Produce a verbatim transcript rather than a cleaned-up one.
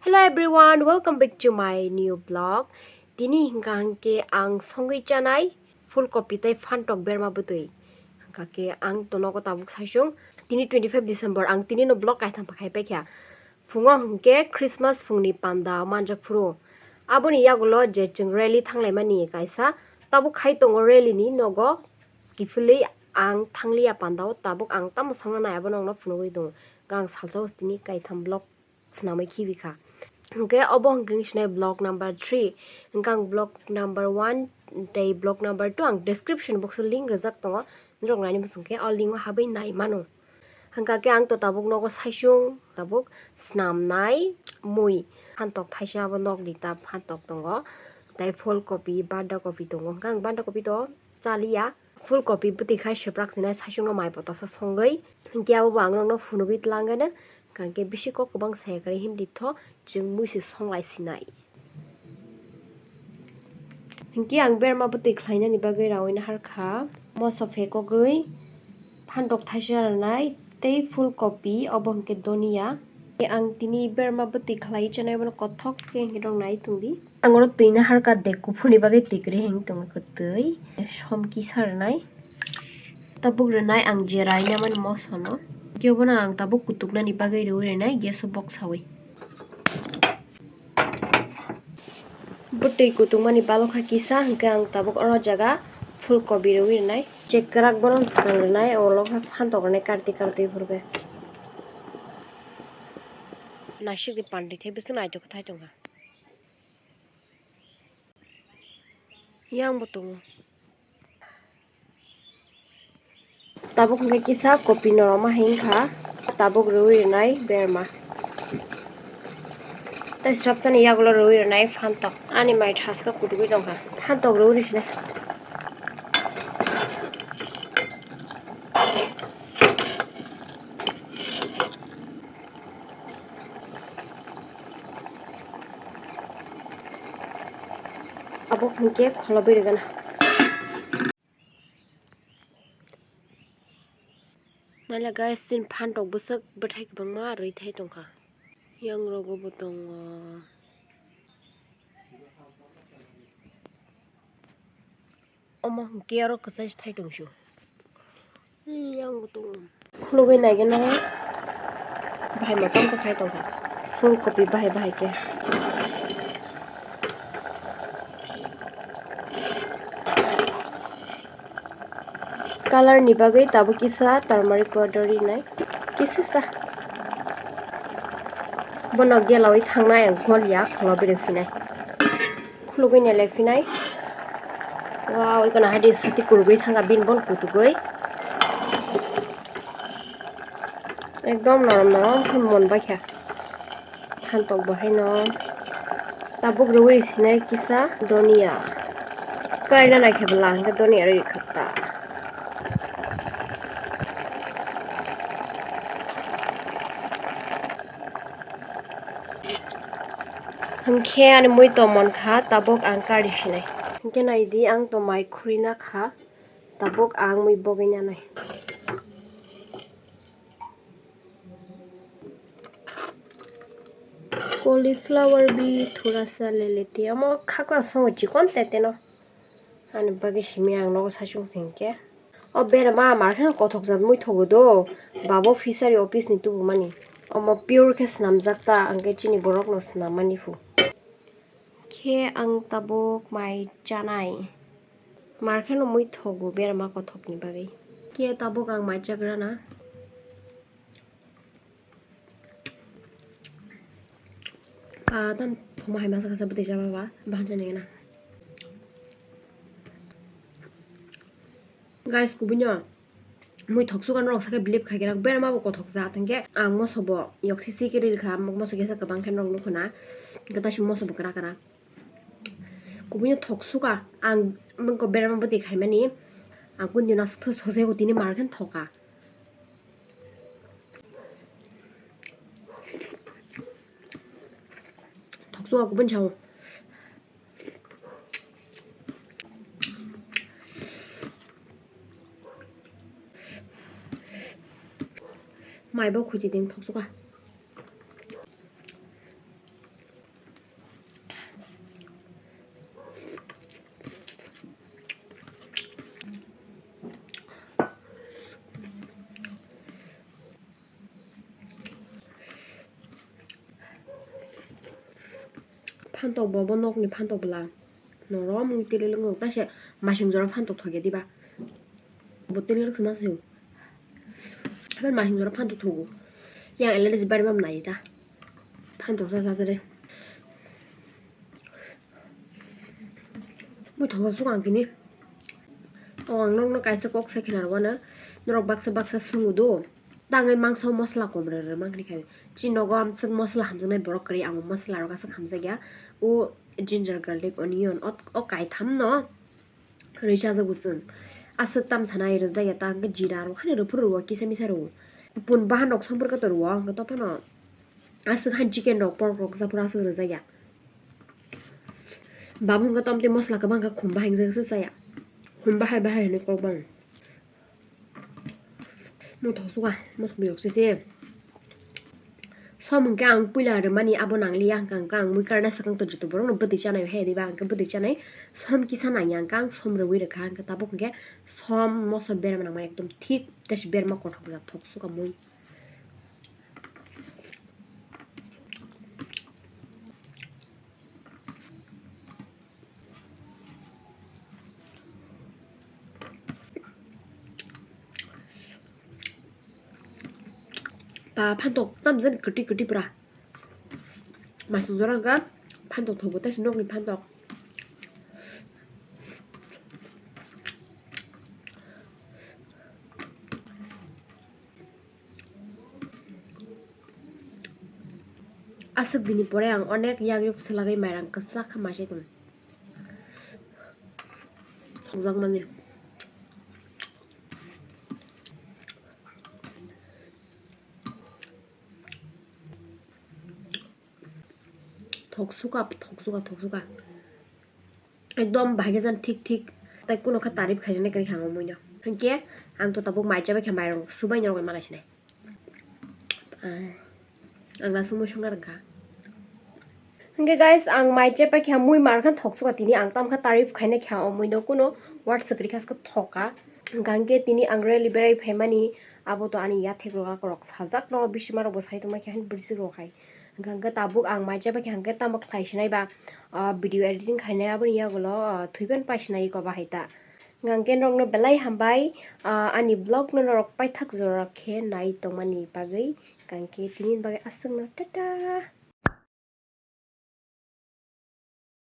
Hello everyone, welcome back to my new vlog. Tini hingka hingke ang songwi chanai full kopi tei phantok berma bwtwi. Hingka ke ang to nogo tabuk saisung. Tini twenty-five December, ang tini no vlog kaitham pakhai paikha. Phungo hingke Christmas phungni panda manjak phuru. Aboni yagulo je chwng rally thanglaimani kaisa, tabuk khai tongo rally ni nogo kiphilwi ang thangliya pandao, tabuk ang tamo songna nai abono ang no phunugwi tongo. Ang salsa o tini kaitham vlog swnamwi khibi kha. Hwnkhe obo hwnkhe wng sinai vlog number three. Hwnkhe ang vlog number one tei vlog number two ang description box o link rijak tongo. Norok naini muchung khe o link o habwi nai mano. Hwnkha khe ang to tabuk nogo saisung tabuk swnamnai mui. Phantok thaisa abo nokni ta phantok tongo. Tei phul kopi, banda kopi tongo. Hwnkhe ang banda kopi to chaliya. Phul kopi bwtwi khai swprak sinai saisungno mai potosa songwi. Hinkhe abobo ang nokno phunugwi tlangano. Hwnkhe bisi kok kwbang saya kwrwi himdi tho chwng mui se songlai sinai. Hinkhe ang berma bwtwi khlainani bagwi rawina harkha. Moso phekogwi phantok thaisa rwnai tei phul kopi obo hinkhe donia. Ang tini berma bwtwi khlai chanai bono kothok khe hinkhe rok nai tongdi. Ang oro twi naharkha de kuphurni bagwi twi kwrwi hing tongwi kwtwi som kisa rwnai. Tabuk rwnai ang je rainamani mosono. Kebono ang tabuk kutuknani bagwi rwi rwnai gas o boksawi. Bwtwi kutukmani balokha kisa, hwnkhe ang tabuk oro jaga phul kobi rwi rwnai. Je kwrak bono swkang rwnai, olo khe phantok rwnai karti karti phurbe. Naisik ni pandi thai bwswk naitok thai tongkha. Yang bo tongo. Tabuk hwnkhe kisa kopi noroma hai wngkha. Tabuk rwi rwnai berma. Tei swrapsani yagulo rwi rwnai phantok. Ani mai thaska kutugwi tongkha. Phantok rwi rwsinai. Abo hwnkhe kholobwi rwgana. Naila guys, chini phantok bwswk bwthai kwbangma rwi thai tongkha. Yang rogo bo tongo. Omo hwnkhe oro kwchai thai tongsu. Yang bo tongo. Khulugwi naigeno bahai motom khe khai tongkha. Phul kopi bahai bahai khe. Color ni bagwi tabuk kisa turmeric powder rinai. Kisa sa. Bono gelawi thangnai ang gol ya, kholo bini phinai. Khulugwi nailai phinai. Wow, ikono hai di siti kurugwi thangkha bini bon kutugwi. Ekdom norom norom khe mon baikha. Phantok bo haino tabuk rwi sinai kisa donia. Kaina nai khe bwla hwnkhe donia rwi khakta. Hwnkhe ani mui tongmon kha, tabuk ang kari sinai. Hwnkhe nai di, ang to mai khurina kha, tabuk ang mui bogwi nanai. Cauliflower bhi thoda sa le lete. Omo khakla songo chikon tete no. Ani bagwi simi ang nogo saichung singkhe. O berama mar khe kothok jat mui thogo do. Babo fishery office ni tubumani. Omo pure khe swnamjak ta, ang khe chini borok no swnam mani phu. Khe ang tabuk mai chanai. Mar khe no mui thogo berama kothok ni bagwi. Khe tabuk ang mai chagrana. Ah, tam thoma hai masa kasa bwtwi chama ba, bahan chani gana. Guys, kubunyo mui thok suka norok sakhe believe khai khe berma bo kothok ja thangkhe ang moso bo yok sisi khe ri kha, moso khe sa kwbang khe norok nukho na, gata si moso bo kra kra. Kubunyo thok suka ang mungko berma bwtwi khaimani, ang kun dina sose ko tini mar khe thoka. Thok suka kubun chao. Mai bo khuti ding thok suka. Phantok bo, bo nokni phantok bwla. Norom wng tili lwngo, ta se masing jora phantok thokya diba. Bo tili rwkhe ma se. Habar masing jora phantok thogo. Yang allergy bari mam nai ta. Phantok sa sa re. Mui thogo suk ang kini. O ang nokno kaisa kok sai khna rwano. Norok baksa baksa sungo do. Tangwi mangso mosla kom rw rw mangni khai. Chini nogo amswk mosla hamjaknai borok kwrwi, amo mosla rok aswk hamjakya. O ginger, garlic, onion, o, o kaitham no rwi chajago chwng. Aswk tam sanai rwjakya, ta hwnkhe jira rok haino rwphuru rwo kisa misa rwo. Pun bahan rok sompor kator rwo, hwnkhe tophano aswk han chicken rok, pork rok, japhuru aswk rwjakya. Babo hwnkhe tamtwi mosla kwbang khe khum bahai wngjak se chaya. Khum bahai bahai hinwi kok bang. Muthok suka, muthok biyok sese. Som hwnkhe ang puila rwmani abo nangliya, hwnkha hwnkhe ang mui karna swkang tongo, joto borokno bwtwi chanai hai diba, hwnkhe bwtwi chanai som kisa nangya, hwnkhe ang som rwui rwkha, hwnkhe tabuk hwnkhe som moso berma nangmani ekdom thik, tei se berma kothok jak thok suka mui. Ba phantok tamjani kwtwi kwtwi pura. Masing jora hwnkha phantok thogo, tei se nokni phantok. Aswk dini pore ang onek yak yuk swlagwi mairang kwchak khe maisai tong. Thokjakmani. Thok suka, thok suka, thok suka. Ekdom bahai khe jan thik thik. Tai kuno khe tarif khaijani kwrwi kha ang o muino. Hinkhe ang to tabuk mai chabai khe mairang subai norok manai sinai. Ah, ang la sumui songna rwkha. Hinkhe guys, ang mai chabai khe mui mar khan thok suka tini, ang tam kha tarif khaina khe o muino kuno word swkri kha thoka. Hinkhe tini ang rally berai phaimani abo to ani yathek rok sajak no bisi marok bo sai tongma khe han bwrwi rok hai. Hwnkha hwnkhe tabuk ang mai chabai khe hwnkhe tamo khlai sinai ba, ah, video editing khainai aboni yagulo, ah, thwiban pai sinai iko bahai ta. Hwnkha hwnkhe norokno belai hambai, ah, ani vlog no norok paithak jora khe nai tongmani bagwi. Hwnkha hwnkhe tini bagwi aswkno tata.